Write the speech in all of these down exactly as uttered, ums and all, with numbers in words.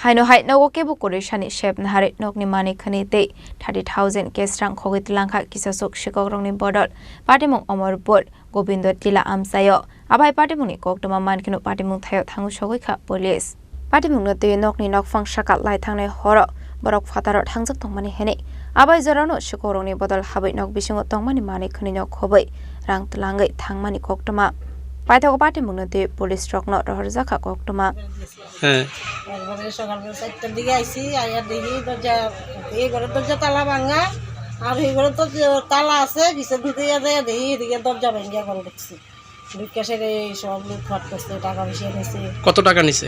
Haino hai nogo kebo kwrwi sani sep naharwi nokni manwi khwnwi tei thirty thousand cash rang khogwi twlangkha kisasuk sikokrokni bodol. Patimung Omorpur Gobindo Tila amchaio. Abai patimungni koktwma mankheno patimung thaio thangwi sogwi kha police. Patimungno twiwi nokni nokphang saka lai thangnai horo borok phataro thangjak tongmani hwnwi abai jorano sikokrokni bodol habwi nok bisingo tongmani manwi khwnwino khobwi rang twlangwi thangmani koktwma. Paithago patimungno twiwi police rokno rohorjakha koktwma. হ্যাঁ। একবারে সকাল চারটার দিকে আইছি, আইয়া দেখি দরজা, এই ঘরের দরজা তালা ভাঙা, আর এই ঘরের তো তালা আছে, পিছন থেকে ইয়া যায় দেখি এদিকে দরজা ভাঙিয়া ঘরে ঢুকছি। ঢুকে সেরে এই সব লুটপাট করছে, টাকা পয়সা নিছে। কত টাকা নিছে?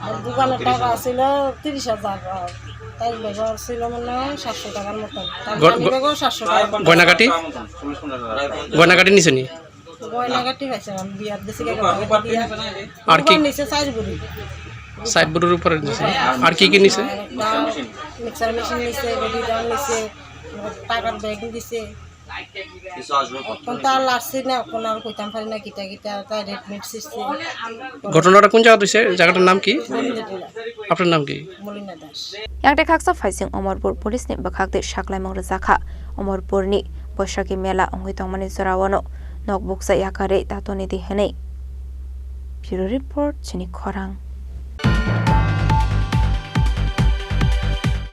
আর দোকানের টাকা ছিল তিরিশ হাজার, আর তাই ব্যবহার ছিল মনে হয় সাতশো টাকার মতো। তার গ-, মানি গ-, ব্যাগও সাতশো টাকার মতো। গয়নাগাটি? গয়নাগাটি নিছে নি? গয়নাগাটি পাইছে, আমি বিয়ার দিছি গয়নাগাটি দিয়া। আর কি? উপর নিচে চাইর বুড়ি। চাইর বুড়ির উপরে নিছে। আর কি কি নিছে? আর একটা মিক্সার মেশিন নিছে, বেবি ডাল নিছে, টাকার ব্যাগ নিছে। এখন তো আর লাড়ছি না, এখন আর কইতাম পারি না কিতা কিতা, তাই রেডমিট সিস্টেম। ঘটনাটা কোন জায়গাত হইছে? জায়গাটার নাম কি? গোবিন্দটিলা। আপনার নাম কি? মলিনা Das. Yang tei khaksa phaising Omorpur police ni bwkhak tei saklaimung rwjakha. Omorpur ni Boishakhi mela wngwi tongmani jorao no nok bukcha yakarwi tatoni di hwnwi. Bureau report, chini khorang.